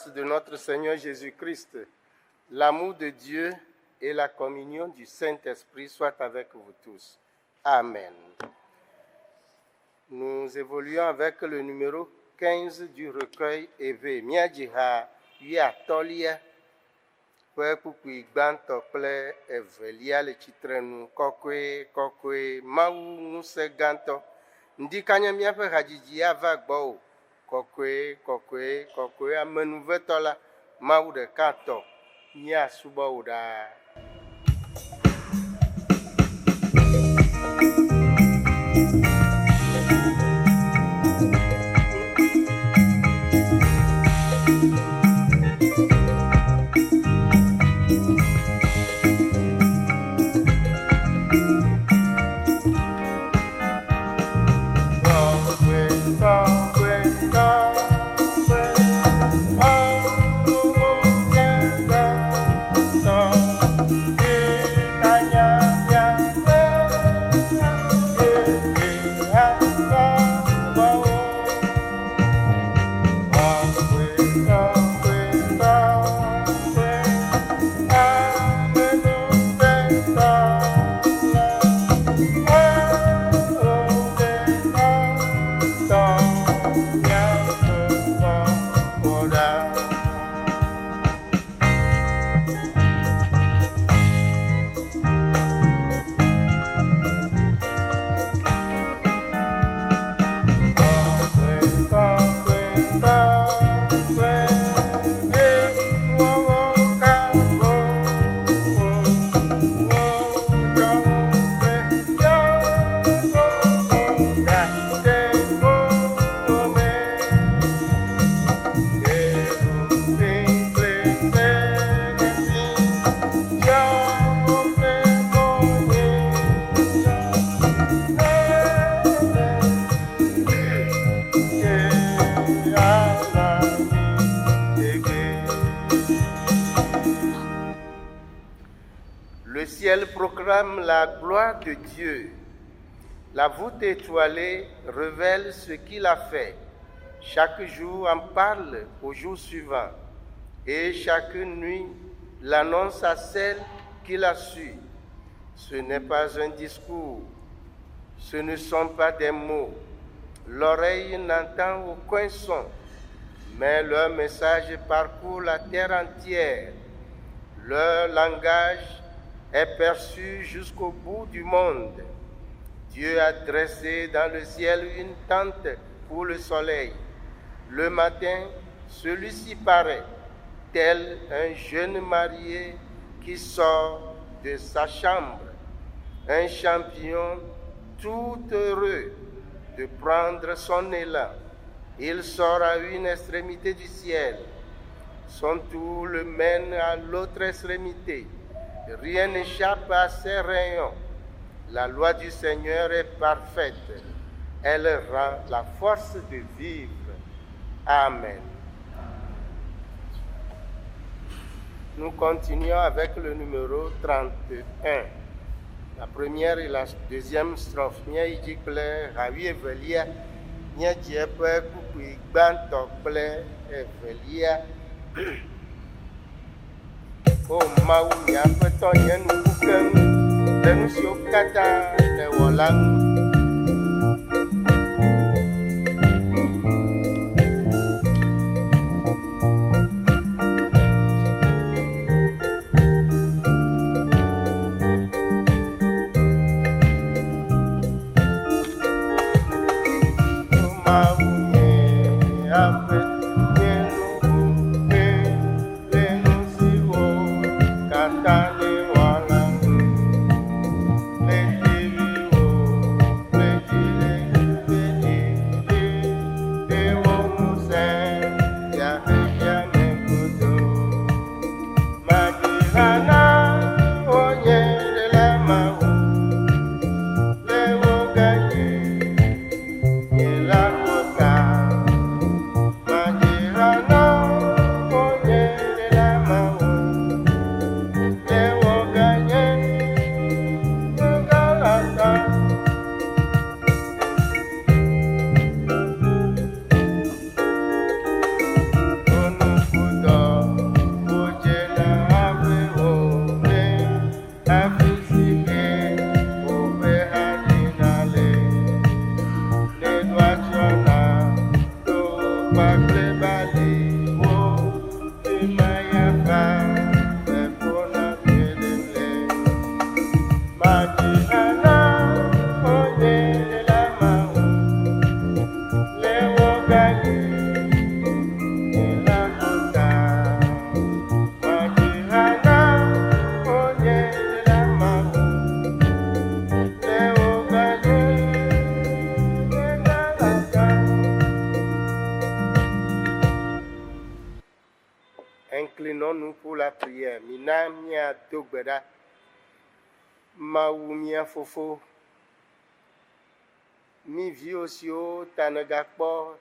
grâce de notre Seigneur Jésus-Christ, l'amour de Dieu et la communion du Saint-Esprit soient avec vous tous. Amen. Nous évoluons avec le numéro 15 du recueil Eve. Míadzi ha wuiatɔ̃lia ƒe kpukpui gbãtɔ kple evelia le tsitrenu kɔkɔe kɔkɔe Mawu ŋusẽ gãtɔ. Ŋdi kanya míaƒe hadzidzi ava gbɔwò kɔkɔe kɔkɔe kɔkɔe amenuvetɔ la Mawu ɖeka tɔ míasubɔ wò ɖaa. Kɔkɔe kɔkɔe kɔkɔe Mawu ŋusẽ gãtɔ ŋdi kanya míaƒe hadzidzi ava gbɔwò. Kɔkɔe kɔkɔe kɔkɔe amenuvetɔ la Mawu ɖeka tɔ míasubɔ wò ɖaa. Kɔkɔe kɔkɔe kɔkɔe nuwɔwɔ kawo wo dzɔ ŋukpe yɔ gate ŋume. Kerubim kple serafim tsyɔ woƒe mo nye ke ala Le ciel proclame la gloire de Dieu. La voûte étoilée révèle ce qu'il a fait. Chaque jour en parle au jour suivant. Et chaque nuit l'annonce à celle qui l'a su. Ce n'est pas un discours, ce ne sont pas des mots. L'oreille n'entend aucun son, mais leur message parcourt la terre entière. Leur langage est perçu jusqu'au bout du monde. Dieu a dressé dans le ciel une tente pour le soleil. Le matin, celui-ci paraît, tel un jeune marié qui sort de sa chambre, un champion tout heureux de prendre son élan. Il sort à une extrémité du ciel. Son tour le mène à l'autre extrémité. Rien n'échappe à ses rayons. La loi du Seigneur est parfaite. Elle rend la force de vivre. Amen. Nous continuons avec le numéro 31. La première et la deuxième strophe. Míayi dzi kple ha wuievelia. Míadzi eƒe kpukpui gbãtɔ kple evelia. O Mawu, nye Aƒetɔ, nye nu ku keŋ le nu siwo katã nèwɔ la ŋu. O Mawu, nye Aƒetɔ, nye nu ku keŋ le nu siwo katã nèwɔ la ŋu. Ɣletiviwo Inclinons-nous pour la prière. Mina míado gbe ɖa. Mawu mía Fofo, mí viwò siwo ta nègakpɔ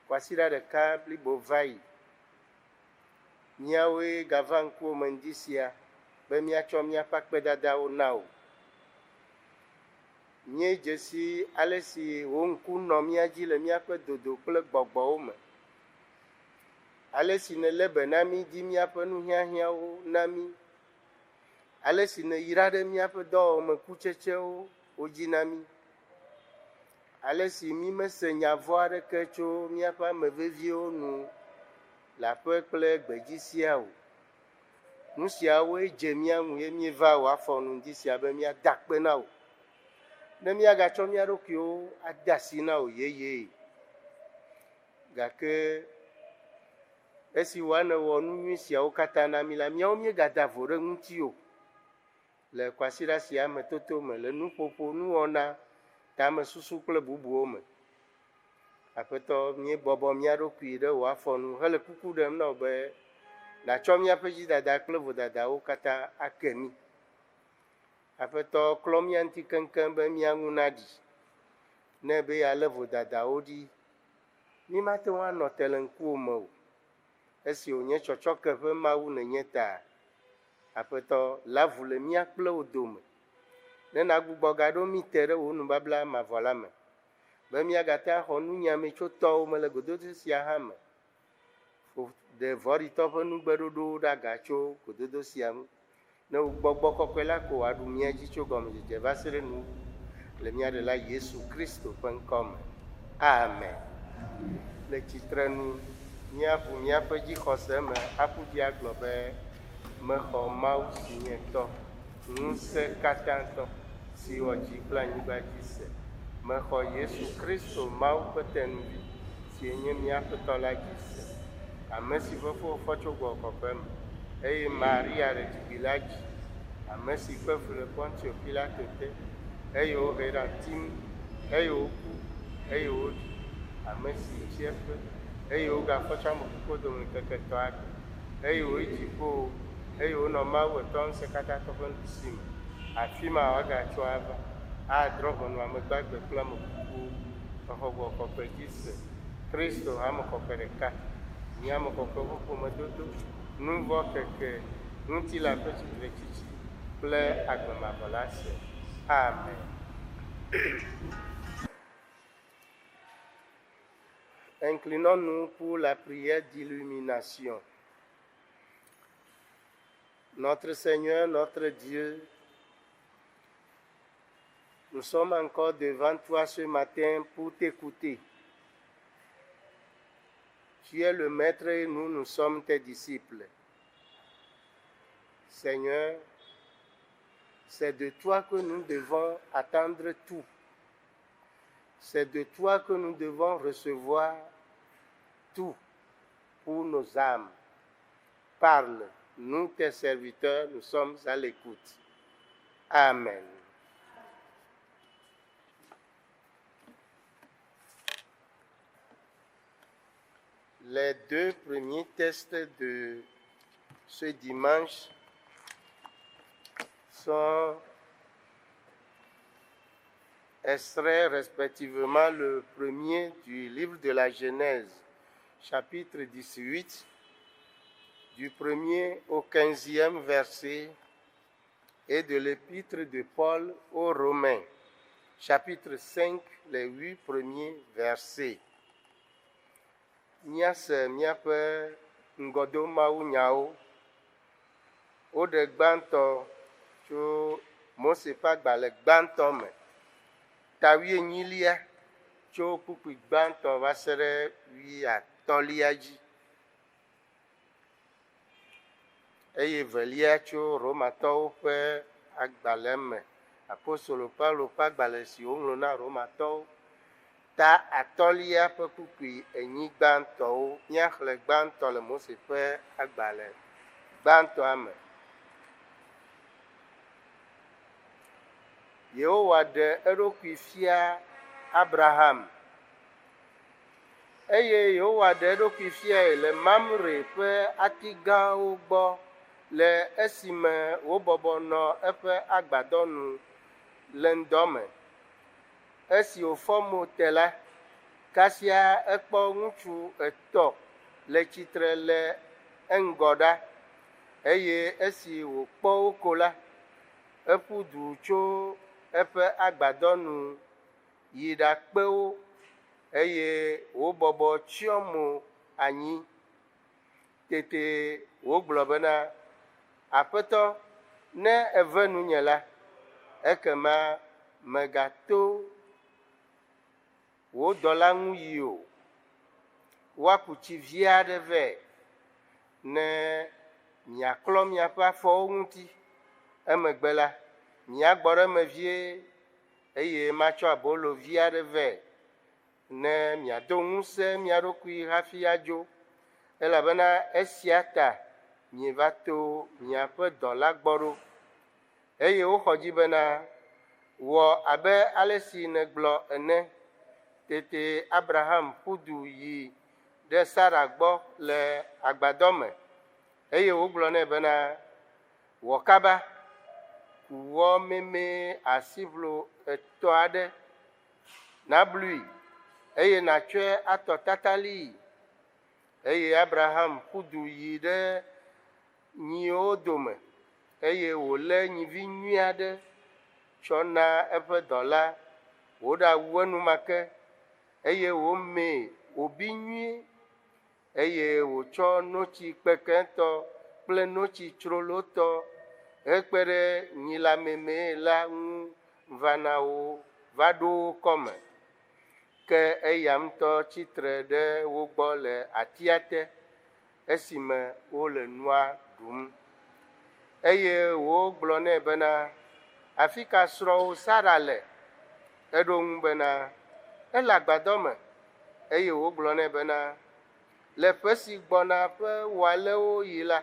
kwasiɖa ɖeka blibo va yi, míawoe gava ŋkuwò me ŋdi sia be míatsɔ míaƒe akpedadawo na wò. Míedze si ale si wò ŋku nɔ mía dzi le míaƒe dodo kple gbɔgbɔwo me. Ale si nèlé be na mí di míaƒe nuhiahiãwo na mí. Ale si nèyra ɖe míaƒe dɔwɔwɔ me kutsetsewo wo dzi na mí. Ale si mímese nya vɔ̃ aɖeke tso míaƒe ame veviwo nu le aƒe kple gbedzi sia o. Nu siawoe dze mía ŋu ye míeva wò afɔ nu ŋdi sia be míada akpe na wò. Ne míagatsɔ mía ɖokuiwo ade asi na wò yeyee. Gake esi wòa nèwɔ nu nyui siawo katã na mí la, míawo míegada vo ɖe ŋutiwò le kwasiɖa sia me toto me le nuƒoƒo, nuwɔna, tamesusu kple bubuwo me. Aƒetɔ, míebɔbɔ mía ɖokui ɖe wò afɔ nu hele kuku ɖem na wò be nàtsɔ míaƒe dzidada kple vodadawo katã ake mí. Aƒetɔ, klɔ mía ŋuti keŋkeŋ be mía ŋu naɖi. Ne ebe yealé vodadawo ɖi, mímate ŋu anɔ te le ŋkuwò me o. Esi wònye tsɔtsɔke ƒe Mawu nènye ta, Aƒetɔ, lé avu le mía kple wò dome, ne nàgbugbɔ gaɖo mí te ɖe wò nubabla mavɔ la me, be míagate axɔ nunyiame tso tɔwò me le gododo sia hã me. Ƒo ɖe vɔ̃ɖitɔ ƒe nugbeɖoɖowo ɖe aga tso gododo sia ŋu, ne wò Gbɔgbɔ Kɔkɔe la ko wòaɖu mía dzi tso gɔmedzedze va se ɖe nuwuwu le mía Ɖela Yesu Kristo ƒe ŋkɔ me. Amen. Le tsitrenu, míaʋu míaƒe dzixɔse me aƒu dzi agblɔ be, Mexɔ Mawu si nye Tɔ, Ŋusẽkatãtɔ, si wɔ dzi kple anyigba dzi se. Mexɔ Yesu Kristo, Mawu ƒe Tenuvi, sie nye mía Aƒetɔ la dzi se, ame si ƒe fu wofɔ tso Gbɔgbɔ Kɔkɔe me, eye Maria ɖetugbui la dzi, ame si kpe fu le Pontio Pilato te, eye wohee ɖe ati ŋu, eye wòku, eye woɖi, ame si tsi eƒe, eye wogafɔ tso ame kukuwo dome ŋkeke etɔ̃a gbe, eye wòyi dziƒowo, eye wònɔ Mawu Etɔ Ŋusẽkatãtɔ ƒe nuɖusi me, afi ma wòagatso ava, adrɔ̃ ʋɔnu ame gbagbe kple ame kukuwo. Mexɔ Gbɔgbɔ Kɔkɔe dzi se, Kristo hame kɔkɔe ɖeka, nye ame kɔkɔewo ƒe ƒomedodo, nu vɔ̃ keke, ŋutilã ƒe tsitretsitsi kple agbe mavɔ la se. Amen. Inclinons-nous pour la prière d'illumination. Notre Seigneur, notre Dieu, nous sommes encore devant toi ce matin pour t'écouter. Tu es le Maître et nous, nous sommes tes disciples. Seigneur, c'est de toi que nous devons attendre tout. C'est de toi que nous devons recevoir tout pour nos âmes. Parle, nous tes serviteurs, nous sommes à l'écoute. Amen. Les deux premiers tests de ce dimanche sont extraits respectivement le premier du livre de la Genèse, chapitre 18, du premier au 15e verset, et de l'épître de Paul aux Romains, chapitre 5, les huit premiers versets. Míase míaƒe ŋgɔdomawunyawo. Woɖe gbãtɔ tso Mose ƒe agbalẽ gbãtɔ me, ta wuienyilia tso kpukpui gbãtɔ va se ɖe wuiatɔ̃lia dzi. Eye evelia tso Romatɔwo ƒe agbalẽ me, apostolo Paulo ƒe agbalẽ si woŋlɔ na Romatɔwo, ta atɔ̃lia ƒe kpukpui enyi gbãtɔwo. Míaxlẽ gbãtɔ le Mose ƒe agbalẽ gbãtɔa me. Yehowa ɖe eɖokui fia Abraham. Eye Yehowa ɖe eɖokui fiae le Mamre ƒe ati gãwo gbɔ le esime wòbɔbɔ nɔ eƒe agbadɔ nu le ŋdɔ me. Esi wòfɔ mo te la, kasia ekpɔ ŋutsu etɔ̃ le tsitre le eŋgɔ ɖa, eye esi wòkpɔ wo ko la, eƒu du tso eƒe agbadɔ nu yi ɖakpe wo, eye wòbɔbɔ tsyɔ mo anyi. Tete wògblɔ bena, Aƒetɔ, ne ève nunye la, ekema mègato wò dɔla ŋu yi o. Woaku tsi vi aɖe vɛ ne miaklɔ miaƒe afɔwo ŋuti. Emegbe la, miagbɔ ɖe eme vie, eye matsɔ abolo vi aɖe vɛ ne miado ŋusẽ mia ɖokui hafi adzo, elabena esia ta mieva to miaƒe dɔla gbɔ ɖo. Eye woxɔ dzi bena, Wɔ abe ale si nègblɔ ene. Tete Abraham ƒu du yi ɖe Sara gbɔ le agbadɔ me, eye wògblɔ nɛ bena, Wɔ kaba, ku wɔ memee asiʋlo etɔ̃ aɖe, nablui, eye nàtsɔe atɔ tatalii. Eye Abraham ƒu du yi ɖe nyiwo dome, eye wòlé nyivi nyui aɖe tsɔ na eƒe dɔla wòɖawu enumake, eye wòmee wòbi nyuie, eye wòtsɔ notsi kpekẽtɔ kple notsi tsrolotɔ hekpe ɖe nyila memee la ŋu va na wo va ɖo wo kɔme. Ke eya ŋutɔ tsi tre ɖe wo gbɔ le atia te esime wole nua ɖum. Eye wògblɔ nɛ bena, Afi ka srɔ̃wò Sara le? Eɖo eŋu bena, Ele agbadɔ me. Eye wògblɔ nɛ bena, Le ƒe si gbɔna ƒe wɔalewo ɣi la,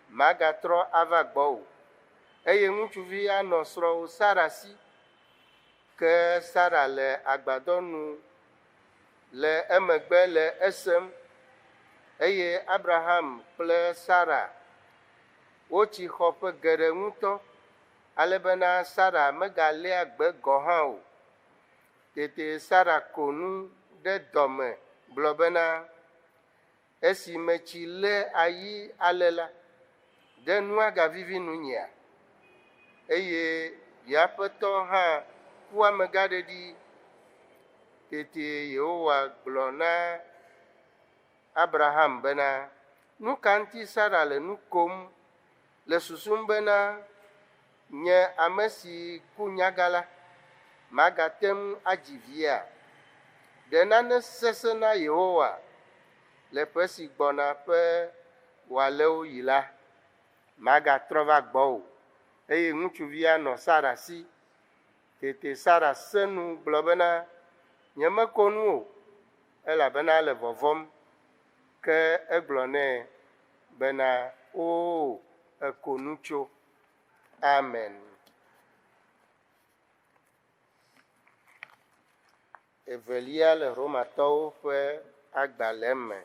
magatrɔ ava gbɔwò, eye ŋutsuvi anɔ srɔ̃wò Sara si. Ke Sara le agbadɔ nu le emegbe le esem. Eye Abraham kple Sara wotsi xɔ ƒe geɖe ŋutɔ, ale bena Sara megaléa gbe gɔ̃ hã o. Tete Sara ko nu ɖe dɔ me gblɔ bena, Esi metsi lé ayi ale la, ɖe nu agavivi nunyea? Eye via ƒetɔ hã ku amegãɖeɖi. Tete Yehowa gblɔ na Abraham bena, Nu ka ŋuti Sara le nu kom le susum bena, Nye ame si ku nyagã la, magate ŋu adzi via? Ɖe nane sesẽ na Yehowa le ƒe si gbɔna ƒe wòalewo yi la, magatrɔ va gbɔwò, eye ŋutsuvia nɔ Sara si. Tete Sara sẽ nu gblɔ bena, Nyemeko nu o, elabena ele vɔvɔ̃m. Ke egblɔ nɛ bena, Oo, èko nu tso. Amen. Evelia le Romatɔwo ƒe agbalẽ me.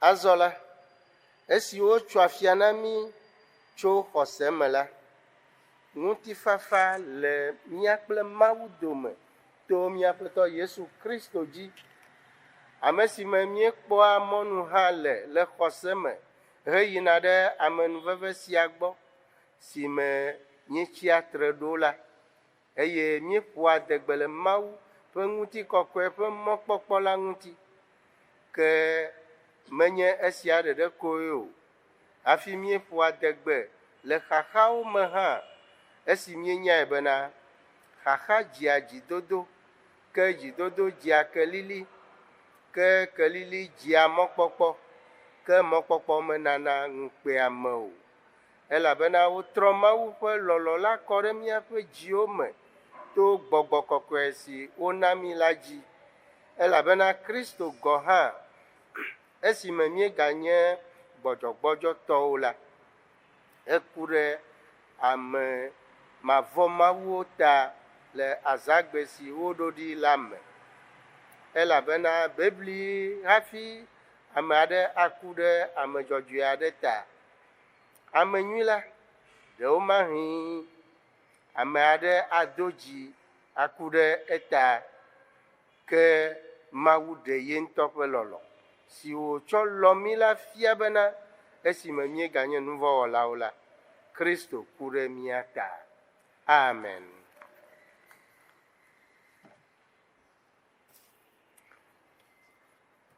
Azɔ la, esi wotso afia na mí tso xɔse me la, ŋutifafa le mía kple Mawu dome to mía Aƒetɔ Yesu Kristo dzi, ame si me míekpɔa mɔnu hã le le xɔse me heyina ɖe amenuveve sia gbɔ si me míetsia tre ɖo la, eye míeƒoa adegbe le Mawu ƒe ŋutikɔkɔe ƒe mɔkpɔkpɔ la ŋuti. Ke menye esia ɖeɖe koe o, hafi míeƒoa adegbe le xaxawo me hã, esi míenyae bena, xaxa dzia dzidodo, ke dzidodo dzia kelili, ke kelili dzia mɔkpɔkpɔ, ke mɔkpɔkpɔ menana ŋukpea ame o. Elabena wotrɔ Mawu ƒe lɔlɔ̃ la kɔ ɖe míaƒe dziwo me to Gbɔgbɔ Kɔkɔe si wona mí la dzi. Elabena Kristo gɔ̃ hã, esime míeganye gbɔdzɔgbɔdzɔtɔwo la, eku ɖe ame mavɔ̃mawuwo ta le azãgbe si woɖo ɖi la me. Elabena bebli hafi ame aɖe aku ɖe ame dzɔdzɔe aɖe ta. Ame nyui la, ɖewomahi ame aɖe ado dzi aku ɖe eta. Ke Mawu ɖe ye ŋutɔ ƒe lɔlɔ̃, si wòtsɔ lɔ̃ mí la fia bena, esime míeganye nuvɔ̃wɔlawo la, Kristo ku ɖe mía ta. Amen.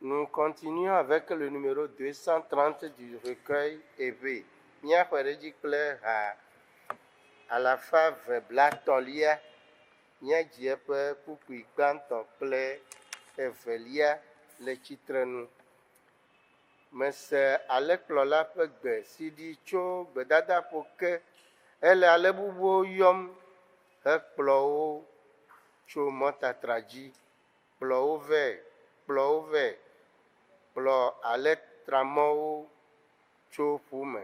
Nous continuons avec le numéro 230 du recueil Eve. Míaxɔe ɖe edzi kple ha alafa ve blatɔ̃lia. Míadzi eƒe kpukpui gbãtɔ kple evelia le tsitrenu. Mese alẽkplɔla ƒe gbe si ɖi tso gbedadaƒo ke. Ele alẽ bubuwo yɔm hekplɔ wo tso mɔtatra dzi. Kplɔ wo vɛ, kplɔ wo vɛ, kplɔ alẽtramɔwo tso ƒu me.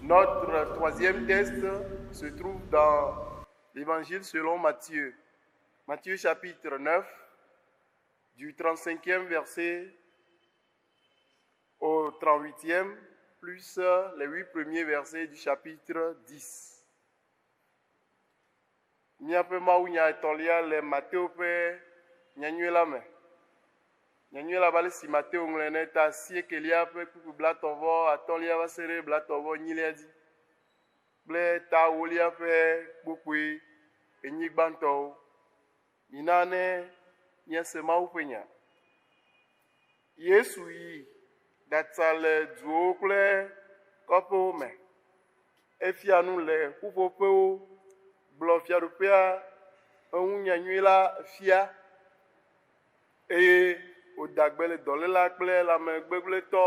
Notre troisième texte se trouve dans l'Évangile selon Matthieu. Matthieu chapitre 9, du 35e verset au 38e, plus les huit premiers versets du chapitre 10. Míaƒe mawunya etɔ̃lia le Mateo ƒe nyanyui la me. Nyanyui la abe ale si Mateo ŋlɔe ene ta asiekelia ƒe kpukpui blatɔ̃ vɔ atɔ̃lia va se ɖe blatɔ̃ vɔ enyilia dzi kple ta ewolia ƒe kpukpui enyi gbãtɔwo. Mina ne míase Mawu ƒe nya. Yesu yi ɖatsa le duwo kple kɔƒewo me. Efia nu le ƒuƒoƒewo, gblɔ fiaɖuƒea eŋu nyanyui la fia eye wòda gbe le dɔléla kple lãmegbegblẽtɔ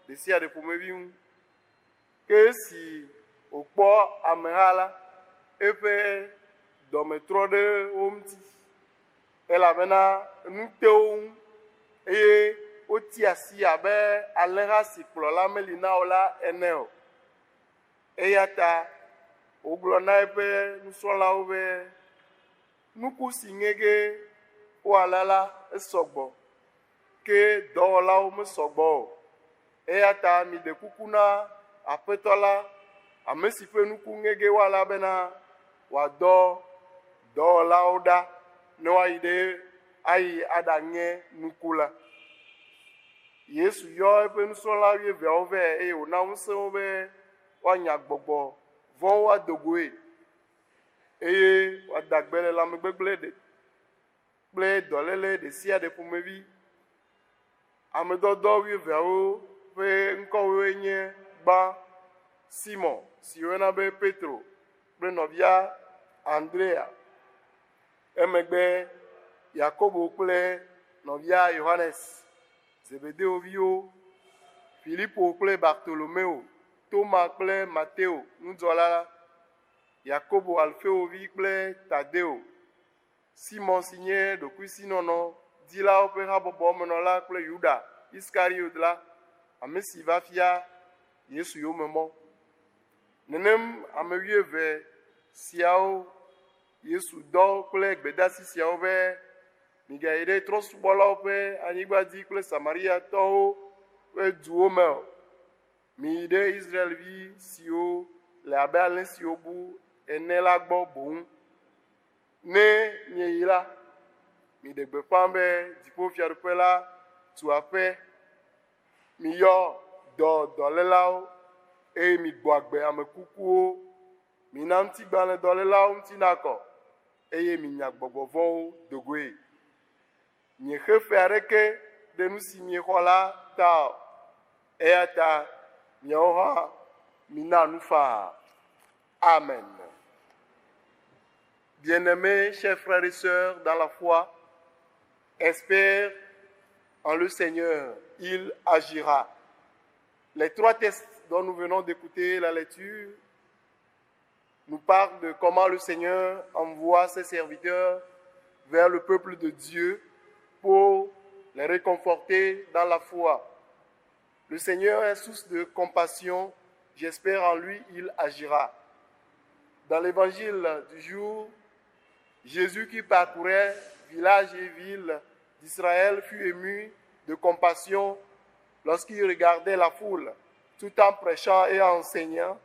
ɖesiaɖe ƒomevi ŋu. Ke esi wòkpɔ ameha la, eƒe dɔme trɔ ɖe wo ŋuti elabena nu te wo ŋu eye woti asi abe alẽha si kplɔla meli na o la ene o. Eya ta wògblɔ na eƒe nusrɔ̃lawo be, Nuku si ŋe ge woala la esɔ gbɔ, ke dɔwɔlawo mesɔ gbɔ o. Eya ta miɖe kuku na Aƒetɔ la, ame si ƒe nuku ŋe ge woala bena wòadɔ dɔwɔlawo ɖa ne woayi ɖe ayi aɖaŋe nuku la. Yesu yɔ eƒe nusrɔ̃la wuieveawo vɛ eye wòna ŋusẽ wo be woanya gbɔgbɔ vɔ̃wo ado goe eye wòada gbe le lãmegbegblẽ ɖe kple dɔléle ɖe sia ɖe ƒomevi. Amedɔdɔ wuieveawo ƒe ŋkɔwoe nye gbã Simɔn si woyɔna be Petro kple nɔvia Andrea. Emegbe Yakobo kple nɔvia Yohanes, Zebedeo viwo, Filipo kple Bartolomeo, Toma kple Mateo nudzɔla la, Yakobo Alfeo vi kple Tadeo, Simɔn si nye ɖokuisinɔnɔ dilawo ƒe habɔbɔ menɔla kple Yuda Iskariot la, ame si va fia Yesu yome mɔ. Nenem ame wuieve siawo Yesu dɔ kple gbedasi siawo be, Migayi ɖe trɔ̃subɔlawo ƒe anyigba dzi kple Samariatɔwo ƒe duwo me o. Miyi ɖe Israelvi siwo le abe alẽ siwo bu ene la gbɔ boŋ. Ne mieyi la, miɖe gbeƒã be dziƒofiaɖuƒe la tu aƒe. Miyɔ dɔ dɔlélawo eye migbɔ agbe ame kukuwo. Mina ŋutigbalẽ dɔlélawo ŋuti nakɔ eye minya gbɔgbɔ vɔ̃wo do goe. Miexe fe aɖeke ɖe nu si miexɔ la ta o, eya ta miawo hã mina nu faa. Amen. Bien-aimés, chers frères et sœurs dans la foi, espère en le Seigneur, il agira. Les trois textes dont nous venons d'écouter la lecture nous parlent de comment le Seigneur envoie ses serviteurs vers le peuple de Dieu pour les réconforter dans la foi. Le Seigneur est source de compassion, j'espère en lui, il agira. Dans l'évangile du jour, Jésus qui parcourait village et ville d'Israël fut ému de compassion lorsqu'il regardait la foule, tout en prêchant et enseignant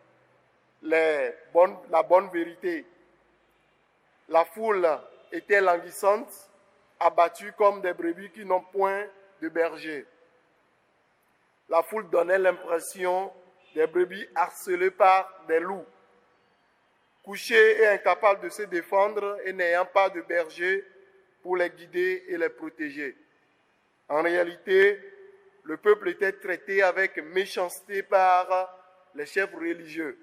les bonnes, la bonne vérité. La foule était languissante, abattue comme des brebis qui n'ont point de berger. La foule donnait l'impression des brebis harcelées par des loups, couchées et incapables de se défendre et n'ayant pas de berger pour les guider et les protéger. En réalité, le peuple était traité avec méchanceté par les chefs religieux,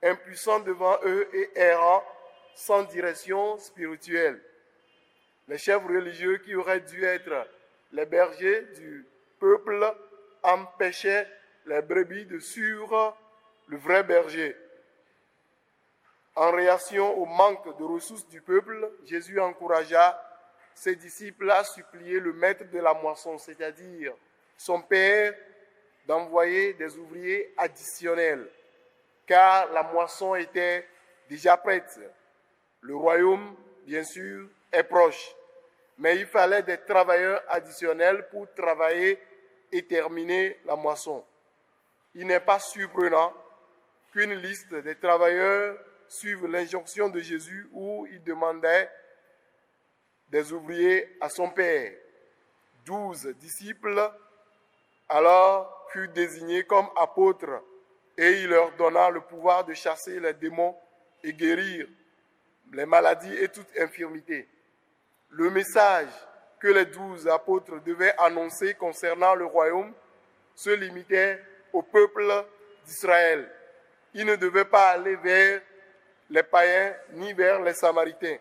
impuissants devant eux et errants sans direction spirituelle. Les chefs religieux qui auraient dû être les bergers du peuple empêchaient les brebis de suivre le vrai berger. En réaction au manque de ressources du peuple, Jésus encouragea ses disciples à supplier le maître de la moisson, c'est-à-dire son père, d'envoyer des ouvriers additionnels, car la moisson était déjà prête. Le royaume, bien sûr, est proche, mais il fallait des travailleurs additionnels pour travailler et terminer la moisson. Il n'est pas surprenant qu'une liste des travailleurs suive l'injonction de Jésus où il demandait des ouvriers à son père. 12 disciples alors furent désignés comme apôtres et il leur donna le pouvoir de chasser les démons et guérir les maladies et toute infirmité. Le message que les 12 apôtres devaient annoncer concernant le royaume se limitait au peuple d'Israël. Ils ne devaient pas aller vers les païens ni vers les Samaritains.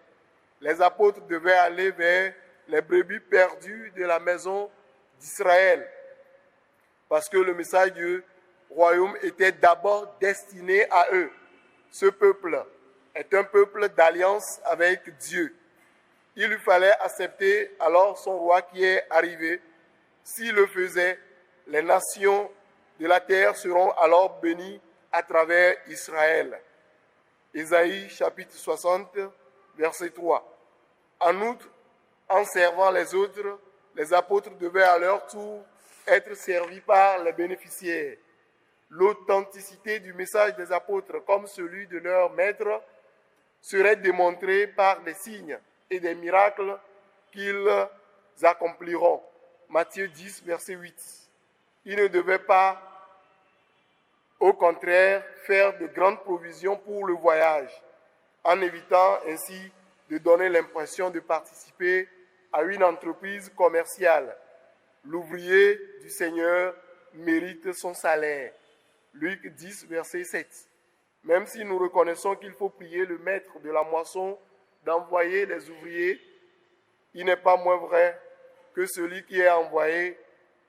Les apôtres devaient aller vers les brebis perdues de la maison d'Israël. Parce que le message du royaume était d'abord destiné à eux. Ce peuple est un peuple d'alliance avec Dieu. Il lui fallait accepter alors son roi qui est arrivé. S'il le faisait, les nations de la terre seront alors bénies à travers Israël. Ésaïe chapitre 60, verset 3. En outre, en servant les autres, les apôtres devaient à leur tour être servis par les bénéficiaires. L'authenticité du message des apôtres comme celui de leur maître serait démontrée par des signes et des miracles qu'ils accompliront. Matthieu 10, verset 8. Ils ne devaient pas, au contraire, faire de grandes provisions pour le voyage, en évitant ainsi de donner l'impression de participer à une entreprise commerciale. L'ouvrier du Seigneur mérite son salaire. Luc 10, verset 7. Même si nous reconnaissons qu'il faut prier le maître de la moisson d'envoyer les ouvriers, il n'est pas moins vrai que celui qui est envoyé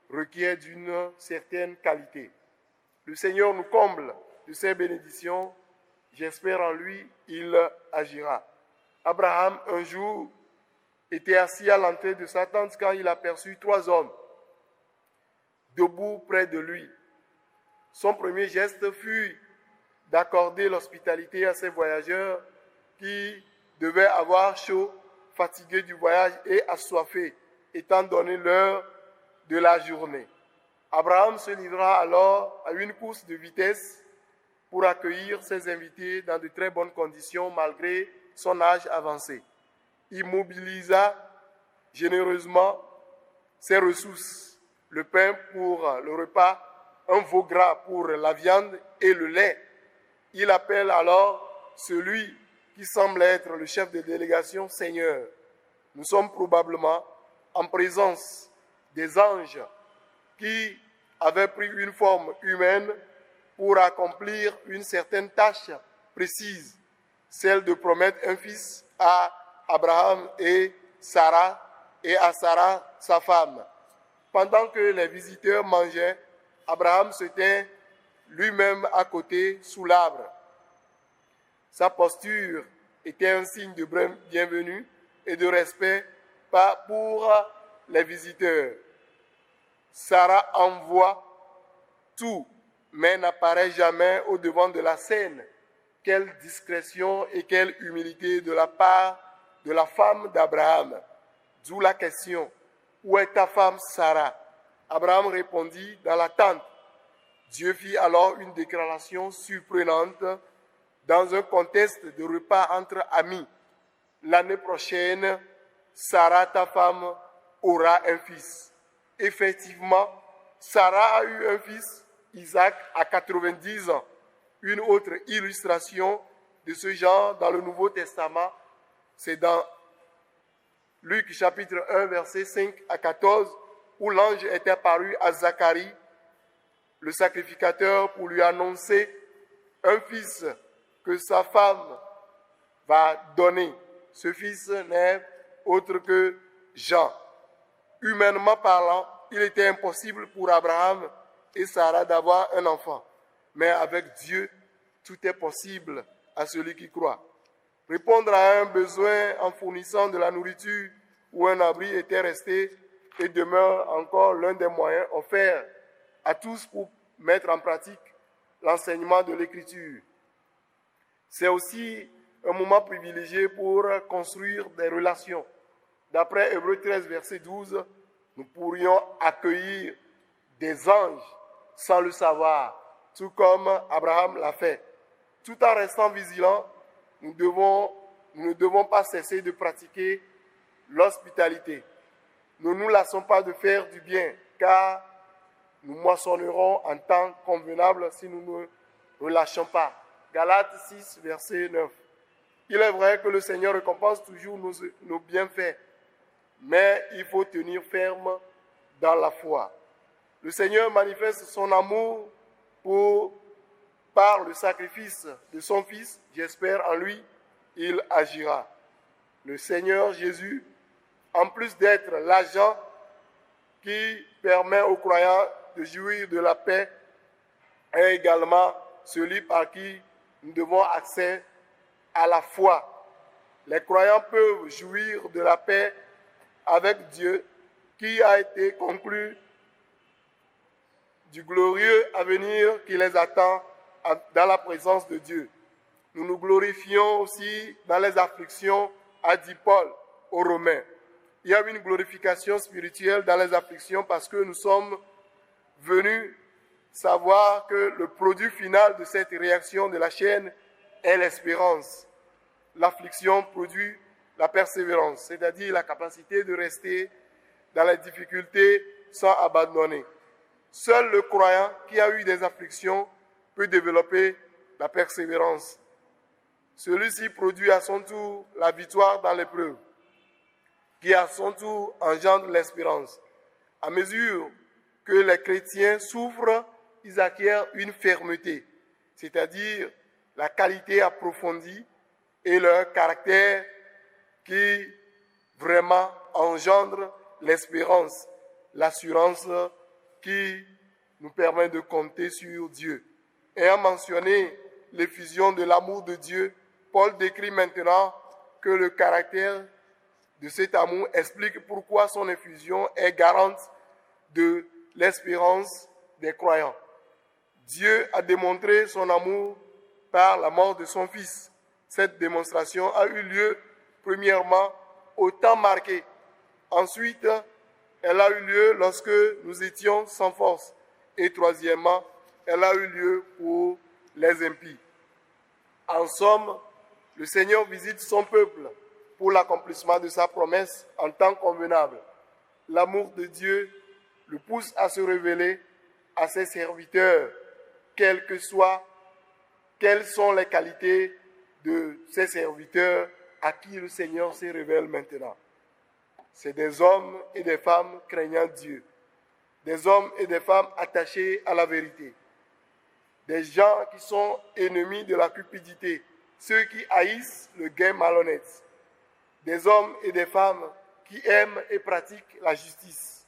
requiert d'une certaine qualité. Le Seigneur nous comble de ses bénédictions. J'espère en lui, il agira. Abraham, un jour, était assis à l'entrée de sa tente quand il aperçut trois hommes debout près de lui. Son premier geste fut d'accorder l'hospitalité à ces voyageurs qui devaient avoir chaud, fatigués du voyage et assoiffés, étant donné l'heure de la journée. Abraham se livra alors à une course de vitesse pour accueillir ses invités dans de très bonnes conditions malgré son âge avancé. Il mobilisa généreusement ses ressources, le pain pour le repas, un veau gras pour la viande et le lait. Il appelle alors celui qui semble être le chef de délégation, Seigneur. Nous sommes probablement en présence des anges qui avaient pris une forme humaine pour accomplir une certaine tâche précise, celle de promettre un fils à Abraham et Sarah et à Sarah, sa femme. Pendant que les visiteurs mangeaient, Abraham se tint lui-même à côté sous l'arbre. Sa posture était un signe de bienvenue et de respect pour les visiteurs. Sarah envoie tout, mais n'apparaît jamais au devant de la scène. Quelle discrétion et quelle humilité de la part de la femme d'Abraham. D'où la question, où est ta femme Sarah Abraham répondit, dans la tente. Dieu fit alors une déclaration surprenante dans un contexte de repas entre amis. L'année prochaine, Sarah, ta femme, aura un fils. Effectivement, Sarah a eu un fils, Isaac, à 90 ans. Une autre illustration de ce genre dans le Nouveau Testament, c'est dans Luc chapitre 1, verset 5 à 14, où l'ange était apparu à Zacharie, le sacrificateur, pour lui annoncer un fils que sa femme va donner. Ce fils n'est autre que Jean. Humainement parlant, il était impossible pour Abraham et Sarah d'avoir un enfant. Mais avec Dieu, tout est possible à celui qui croit. Répondre à un besoin en fournissant de la nourriture ou un abri était resté et demeure encore l'un des moyens offerts à tous pour mettre en pratique l'enseignement de l'Écriture. C'est aussi un moment privilégié pour construire des relations. D'après Hébreux 13, verset 12, nous pourrions accueillir des anges sans le savoir, tout comme Abraham l'a fait. Tout en restant vigilants, nous, nous ne devons pas cesser de pratiquer l'hospitalité. Ne nous lassons pas de faire du bien, car nous moissonnerons en temps convenable si nous ne relâchons pas. Galates 6, verset 9. Il est vrai que le Seigneur récompense toujours nos, nos bienfaits, mais il faut tenir ferme dans la foi. Le Seigneur manifeste son amour pour, par le sacrifice de son Fils. J'espère en lui, il agira. Le Seigneur Jésus, en plus d'être l'agent qui permet aux croyants de jouir de la paix, est également celui par qui nous devons accès à la foi. Les croyants peuvent jouir de la paix avec Dieu qui a été conclu du glorieux avenir qui les attend dans la présence de Dieu. Nous nous glorifions aussi dans les afflictions, a dit Paul aux Romains. Il y a une glorification spirituelle dans les afflictions parce que nous sommes venus savoir que le produit final de cette réaction de la chaîne est l'espérance. L'affliction produit la persévérance, c'est-à-dire la capacité de rester dans les difficultés sans abandonner. Seul le croyant qui a eu des afflictions peut développer la persévérance. Celui-ci produit à son tour la victoire dans l'épreuve. qui à son tour engendre l'espérance. À mesure que les chrétiens souffrent, ils acquièrent une fermeté, c'est-à-dire la qualité approfondie et leur caractère qui vraiment engendre l'espérance, l'assurance qui nous permet de compter sur Dieu. Ayant mentionné l'effusion de l'amour de Dieu, Paul décrit maintenant que le caractère de cet amour explique pourquoi son effusion est garante de l'espérance des croyants. Dieu a démontré son amour par la mort de son Fils. Cette démonstration a eu lieu, premièrement, au temps marqué. Ensuite, elle a eu lieu lorsque nous étions sans force. Et troisièmement, elle a eu lieu pour les impies. En somme, le Seigneur visite son peuple pour l'accomplissement de sa promesse en temps convenable. L'amour de Dieu le pousse à se révéler à ses serviteurs, quelles que soient, quelles sont les qualités de ses serviteurs à qui le Seigneur se révèle maintenant. C'est des hommes et des femmes craignant Dieu, des hommes et des femmes attachés à la vérité, des gens qui sont ennemis de la cupidité, ceux qui haïssent le gain malhonnête, des hommes et des femmes qui aiment et pratiquent la justice,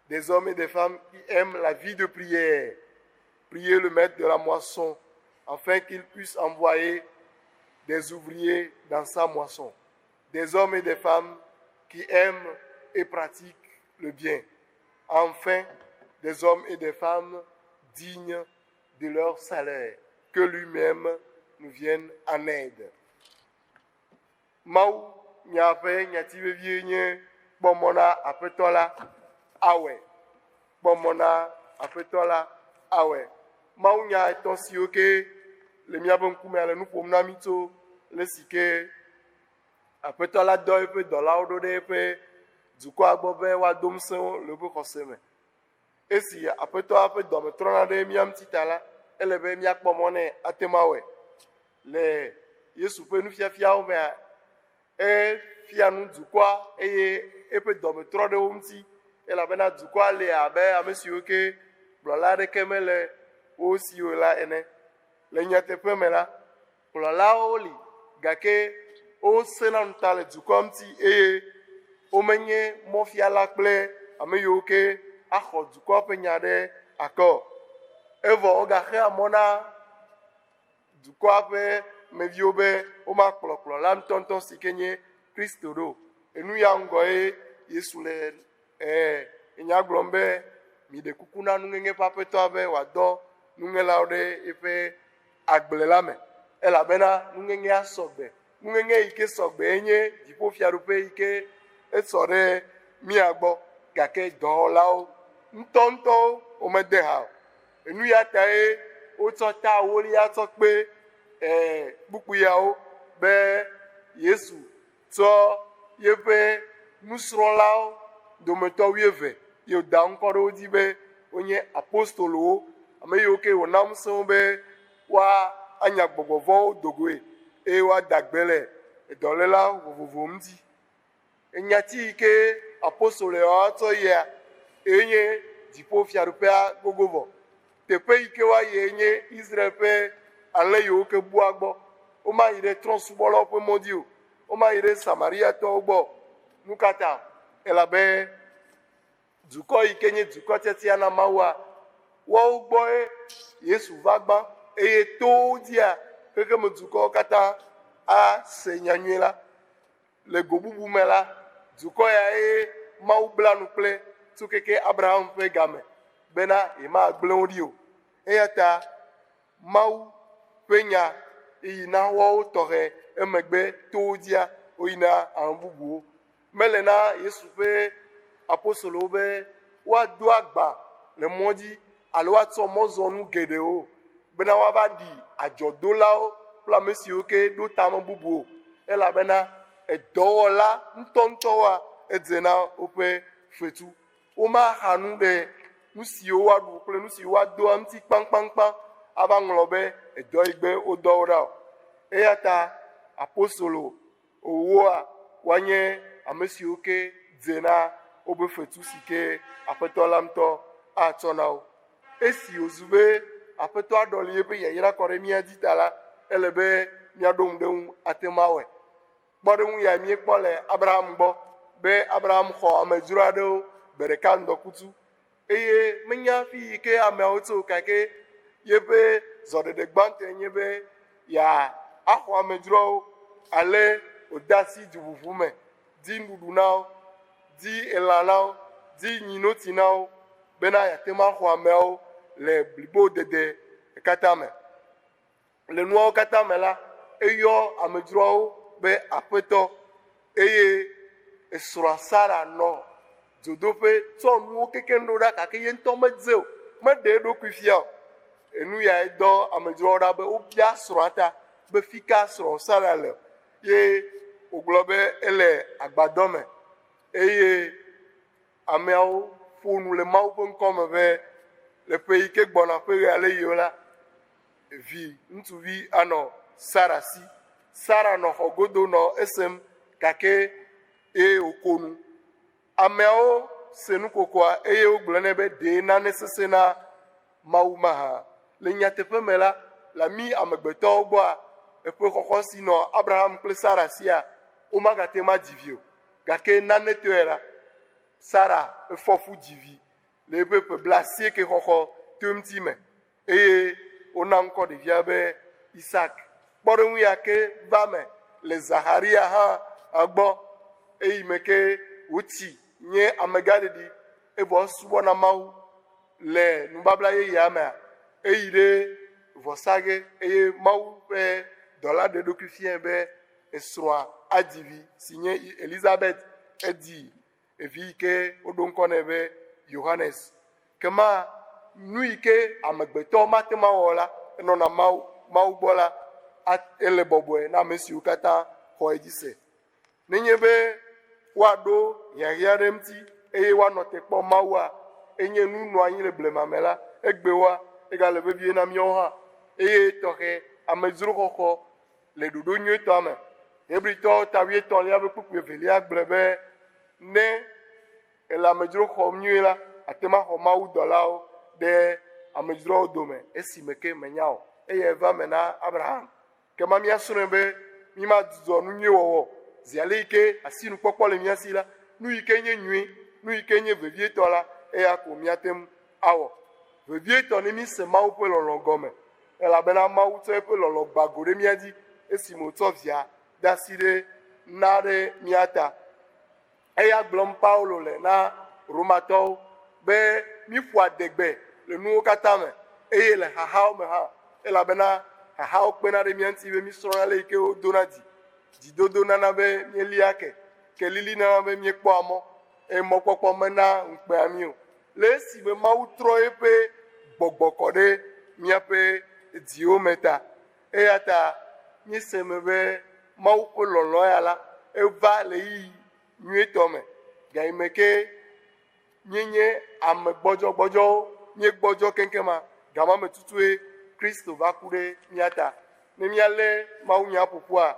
des hommes et des femmes qui aiment la vie de prière. Priez le maître de la moisson afin qu'il puisse envoyer des ouvriers dans sa moisson, des hommes et des femmes qui aiment et pratiquent le bien. Enfin, des hommes et des femmes dignes de leur salaire, que lui-même nous vienne en aide. Mawu nya ƒe nyati vevie nye kpɔ mɔ na aƒetɔ la awɔe. Kpɔ mɔ na aƒetɔ la awɔe. Mawu nya etɔ̃ siwo ke le míaƒe ŋkume le nu ƒom na mí tso le si ke aƒetɔ la dɔ eƒe dɔlawo ɖo ɖe eƒe dukɔa gbɔ be woado ŋusẽ wo le woƒe xɔse me. Esi aƒetɔa ƒe dɔme trɔna ɖe mía ŋuti ta la, ele be míakpɔ mɔ nɛ ate ŋu awɔe. Le Yesu ƒe nufiafiawo mea, efia nu dukɔa eye eƒe dɔme trɔ ɖe wo ŋuti elabena dukɔa le abe ame siwo ke kplɔla aɖeke mele wo si o la ene. Le nyateƒe me la, kplɔlawo li gake wosena ŋuta le dukɔa ŋuti eye womenye mɔfiala kple ame yiwo ke axɔ dukɔa ƒe nya ɖe akɔ. Evɔ wogaxea mɔ na dukɔa ƒe meviwo be womakplɔ kplɔla ŋutɔŋutɔ si ke nye Kristo ɖo. Enu ya ŋgɔ ye Yesu le ɛɛ enya gblɔm be miɖe kuku na nuŋeŋe ƒe aƒetɔa be wòadɔ nuŋelawo ɖe eƒe agble la me elabena nuŋeŋea sɔgbe. Nuŋeŋe yi ke sɔgbe enye dziƒofiaɖuƒe yi ke esɔ ɖe mía gbɔ gake dɔwɔlawo ŋutɔŋutɔwo womede ha o. Enu ya tae wotsɔ ta ewolia tsɔ kpe ɛɛ kpukpuiawo be Yesu tsɔ yeƒe nusrɔ̃lawo dometɔ wuieve ye wòda ŋkɔ ɖe wo dzi be wonye apostolowo, ame yiwo ke wòna ŋusẽ wo be woa anya gbɔgbɔ vɔ̃wo do goe eye woada gbe le dɔléla vovovowo ŋuti. Enyati yi ke apostoloawo tsɔ yia enye dziƒofiaɖuƒea gogo vɔ. Teƒe yi ke woayi nye Israel ƒe alẽ yiwo ke bua gbɔ. Womayi ɖe trɔ̃subɔlawo ƒe mɔ dzi o. Womayi ɖe Samariatɔwo gbɔ. Nu ka ta? Elabe dukɔ yi ke nye dukɔ tiatia na Mawua, woawo gbɔe Yesu va gbã eye to wo dzia xexeme dukɔwo katã ase nyanyui la. Le go bubu me la, dukɔ ya ye Mawu bla nu kple tso keke Abraham ƒe game bena yemagblẽ wo ɖi o. Eya ta Mawu ƒe nya yi na woawo tɔxɛ emegbe to wo dzia woyina ame bubuwo. Mele na Yesu ƒe apostolowo be woado agba le mɔ dzi alo woatsɔ mɔzɔnu geɖewo bena woava ɖi adzɔdolawo kple ame siwo ke ɖo tame bubu o elabena edɔwɔla ŋutɔŋutɔwoa edze na woƒe fetu. Womaxa nu ɖe nu siwo woaɖu kple nu siwo woadoa ŋuti kpaŋkpaŋkpaŋ ava ŋlɔ be edɔ yi gbe wodɔ wo ɖa o. Eya ta apostolo ewoa woanye ame siwo ke dze na wobe fetu si ke Aƒetɔ la ŋutɔ atsɔ na wo. Esi wòzu be Aƒetɔ aɖɔli eƒe yayra kɔ ɖe mía dzi ta la, ele be míaɖo ŋu ɖe eŋu ate ŋu awɔe. Kpɔɖeŋu yae míekpɔ le Abraham gbɔ be Abraham xɔ amedzro aɖewo gbe ɖeka ŋdɔkutsu eye menya fi yi ke ameawo tso o gake yeƒe zɔɖeɖe gbãtɔe nye be yeaxɔ amedzroawo ale wòde asi duʋuʋu me di nuɖuɖu na wo, di elã na wo, di nyinotsi na wo bena yeate ŋu axɔ ameawo le blibodede katã me. Le nuawo katã me la, eyɔ amedzroawo be aƒetɔ eye esrɔ̃a Sara nɔ dzodoƒe tsɔ nuwo kekeŋ ɖo ɖa gake ye ŋutɔ medze o, meɖe eɖokui fia o. Enu yae dɔ amedzroawo ɖa be wobia srɔ̃a ta be fi ka srɔ̃ Sara le ye wògblɔ be ele agbadɔ me eye Ameawo ƒo nu le Mawu ƒe ŋkɔ me be le ƒe yi ke gbɔna ƒe ɣe ale yiwo la, vi ŋutsuvi anɔ Sara si. Sara nɔ xɔ godo nɔ esem gake eye wòko nu. Ameawo se nukokoa eye wogblɔ nɛ be ɖee nane sesẽ na Mawu mahã. Le nyateƒe me la, le mí amegbetɔwo gbɔa, eƒe xɔxɔ si nɔ Abraham kple Sara sia, womagate ŋu adzi vi o. Gake nanetɔe la, Sara efɔ fu dzi vi le eƒe ƒe blaasieke xɔxɔ to eŋuti me eye wona ŋkɔ ɖevia be Isak. Kpɔɖeŋu ya ke va eme le Zaxariya hã gbɔ eyime ke wòtsi nye amegãɖeɖi evɔ esubɔna Mawu le nubabla yeyea mea, eyi ɖe vɔsa ge eye Mawu ƒe dɔla ɖe eɖokui fiae be esrɔ̃a adzi vi si nye Elizabeth. Edzi evi yi ke woɖo ŋkɔ nɛ be Yohanes. Kema nu yi ke amegbetɔ mate ŋu awɔ la, enɔna Mawu, Mawu gbɔ la, ele bɔbɔe na ame siwo katã xɔ edzi se. Nenye be woaɖo hiahiã ɖe eŋuti eye woanɔ te kpɔ Mawua, enye nu nɔ anyi le blema me la, egbewoa, egale vevie na míawo hã. Eye tɔxɛ amedzroxɔxɔ le ɖoɖo nyuitɔa me. Hebritɔwo ta wuietɔ̃lia ƒe kpukpui evelia gblɔe be, Ne èle amedzro xɔm nyuie la, àte ŋu axɔ mawudɔlawo ɖe amedzroawo dome esime ke mènya o. Eyae va eme na Abraham. Ekema míasrɔ̃e be mímadzudzɔ nu nyui wɔwɔ o. Zi ale yi ke asinukpɔkpɔ le mía si la, nu yi ke nye nyui, nu yi ke nye vevietɔ la, eya ko míate ŋu awɔ. Vevietɔ ne míese Mawu ƒe lɔlɔ̃ gɔme, elabena Mawu tsɔ eƒe lɔlɔ̃ gba go ɖe mía dzi esime wòtsɔ Via de asi ɖe na ɖe mía ta. Eya gblɔm Paulo le na Romatɔwo be míƒo adegbe le nuwo katã me eye le xaxawo me hã, elabena xaxawo kpena ɖe mía ŋuti be míesrɔ̃na ale yi ke wodona dzi. Dzidodo nana be míelia ke, kelili nana be míekpɔa mɔ, eye mɔkpɔkpɔ mena ŋukpea mí o. Le esi be Mawu trɔ eƒe gbɔgbɔ kɔ ɖe míaƒe dziwo me ta. Eya ta míese eme be Mawu ƒe lɔlɔ̃ ya la, eva le ɣeyiɣi nyuitɔ me. Gayime ke míenye ame gbɔdzɔgbɔdzɔwo, míegbɔdzɔ keŋkeŋ ma, gama me tutue Kristo va ku ɖe mía ta. Ne míalé mawunya ƒoƒua,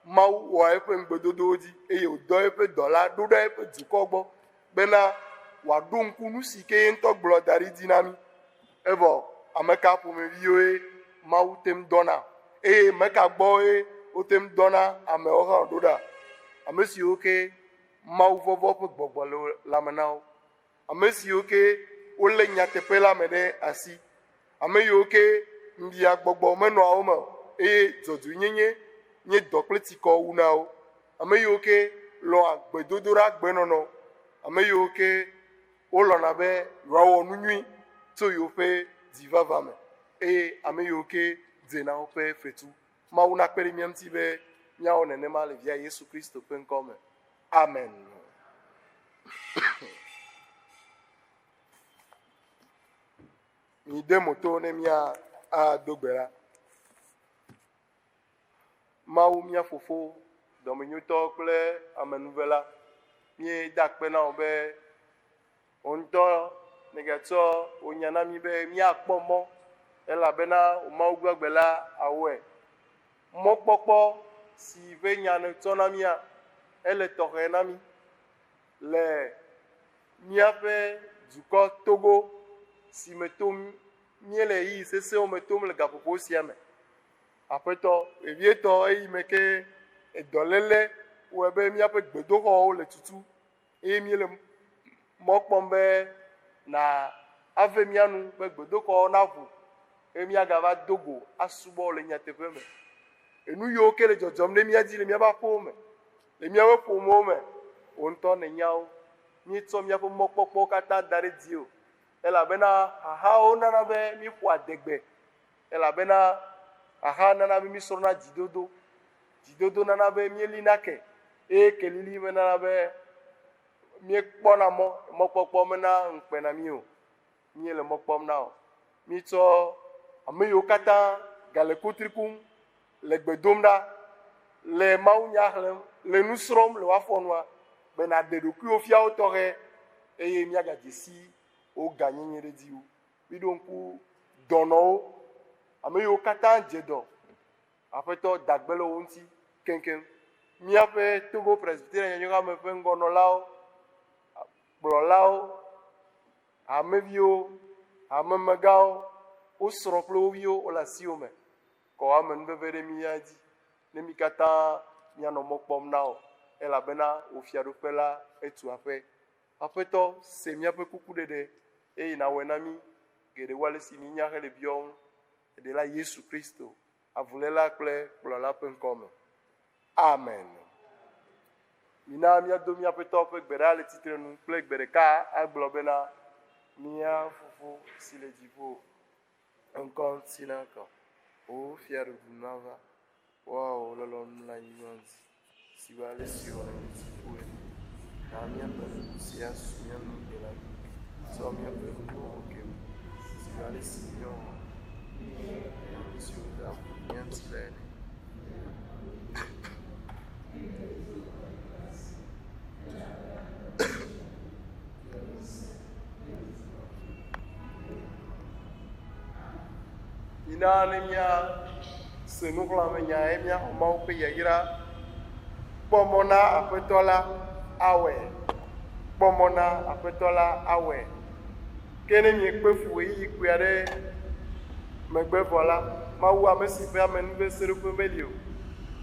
Mawu wɔa eƒe ŋugbedodowo dzi eye wòdɔ eƒe dɔla ɖo ɖe eƒe dukɔ gbɔ bena wòaɖo ŋku nu si ke ye ŋutɔ gblɔ da ɖi dzi na mí. Evɔ ame ka ƒomeviwoe Mawu te ŋu dɔna eye ame ka gbɔe wote ŋu dɔna amewo hã ɖo ɖa? Ame siwo ke Mawu vɔvɔ̃ ƒe gbɔgbɔ le lãme na wo, ame siwo ke wolé nyateƒe la me ɖe asi, ame yiwo ke ŋbia gbɔgbɔ menɔa wo me o eye dzɔdzɔenyenye nye dɔ kple tsikɔ wu na wo, ame yiwo ke lɔ̃a gbedodoɖa gbenɔnɔ, ame yiwo ke Wolɔ̃na be yewoawɔ nu nyui tso yewoƒe dzi vavã me, eye ame yiwo ke dze na woƒe fetu. Mawu nakpe ɖe mía ŋuti be míawɔ nenema le Via Yesu Kristo ƒe ŋkɔ me. Amen. Mide mo to ne mía ado gbe ɖa. Mawu mía Fofo, dɔmenyotɔ kple amenuvela, míeda akpe na wò be wò ŋutɔ nègatsɔ wò nya na mí be míakpɔ mɔ elabena wò Mawu gbagbe la awɔe. Mɔkpɔkpɔ si ƒe nya nètsɔ na mía, Ele tɔxɛ na mí le míaƒe dukɔ Togo si me tom míele ɣeyiɣi sesẽwo me tom le gaƒoƒo sia me. Aƒetɔ, vevietɔ eyi me ke edɔléle wɔe be míaƒe gbedoxɔwo le tutu eye míele mɔ kpɔm be na ave mía nu be gbedoxɔwo naʋu eye míagava do go asubɔ le nyateƒe me. Enu yiwo ke le dzɔdzɔm ɖe mía dzi le míaƒe aƒewo me, le míaƒe ƒomewo me, wò ŋutɔ nènya wo. Míetsɔ míaƒe mɔkpɔkpɔwo katã da ɖe dziwò elabena xaxawo nana be míeƒoa adegbe elabena xaxa nana be míesrɔ̃na dzidodo. Dzidodo nana be míelina ke eye kelili menana be míekpɔna mɔ, mɔkpɔkpɔ mena ŋukpe na mí o. Míele mɔ kpɔm na o. Míetsɔ ame yiwo katã gale kutri kum, le gbe dom ɖa, le mawunya xlẽm, le nu srɔ̃m le woafɔ nua be nàɖe ɖokuiwò fia wo tɔxɛ eye míagadze si wo gãnyenye ɖe edzi wu. Míɖo ŋku dɔnɔwo, ame yiwo katã dze dɔ, Aƒetɔ da gbe le wo ŋuti keŋkeŋ. Míaƒe Togo Presbyterian Nyanyuihame ƒe ŋgɔnɔlawo, kplɔlawo, hameviwo, hamemegãwo, wo srɔ̃ kple wo viwo wole asiwò me. Kɔ wò amenuveve ɖe mía dzi ne mí katã míanɔ mɔ kpɔm na wò, elabena wò fiaɖuƒe la etu aƒe. Aƒetɔ, se míaƒe kukuɖeɖe eye nàwɔe na mí geɖe wu ale si míenya hele biɔm Ɖela Yesu Kristo, avuléla kple kplɔla ƒe ŋkɔ me. Amen. Mina míado mía Aƒetɔ ƒe gbe ɖa le tsitrenu kple gbe ɖeka agblɔ bena, Mía Fofo si le dziƒo, ŋkɔ ŋuti nakɔ, wò fiaɖuɖu nava, woawɔ wò lɔlɔ̃nu le anyigba dzi si be ale si wòle le dziƒo ene. Na míaƒe nuɖuɖu sia su mía nu gbe la mí. Tsɔ míaƒe nu vɔ̃wo ke mí si be ale si míewɔ ame siwo da vo mía ŋuti la ene. Mina ne míase nuxlɔ̃amenya eye míaxɔ Mawu ƒe yayra. Kpɔ mɔ na Aƒetɔ la awɔe. Kpɔ mɔ na Aƒetɔ la awɔe. Ke ne miekpe fu ɣeyiɣi kpui aɖe megbe vɔ la, Mawu, ame si ƒe amenuveseɖoƒe meli o,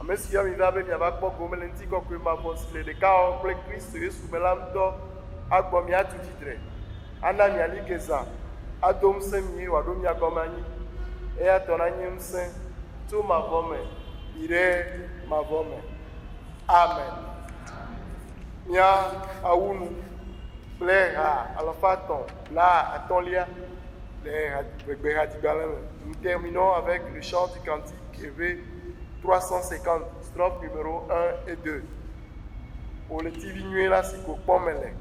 ame si yɔ mi va be miava kpɔ gome le ŋutikɔkɔe mavɔ si le ɖekawɔwɔ kple Kristo Yesu me la ŋutɔ agbɔ mi atu tsitre, ana miali ke zã, ado ŋusẽ mi eye wòaɖo mia gɔme anyi. Eya tɔ nanye ŋusẽ tso mavɔ me yi ɖe mavɔ me. Amen. Mía awu nu kple ha alafa etɔ̃ blaatɔ̃lia le ʋegbehadzigbalẽ me. Nous terminons avec le chant du cantique Ewe 350, strophe numéro 1 et 2. Wò ɣletivi nyui la si ko kpɔm mele.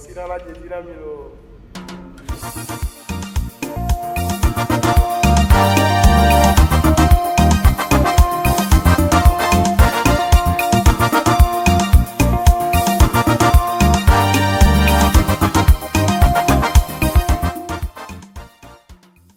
Kɔsiɖa la dze dzi na mi loo.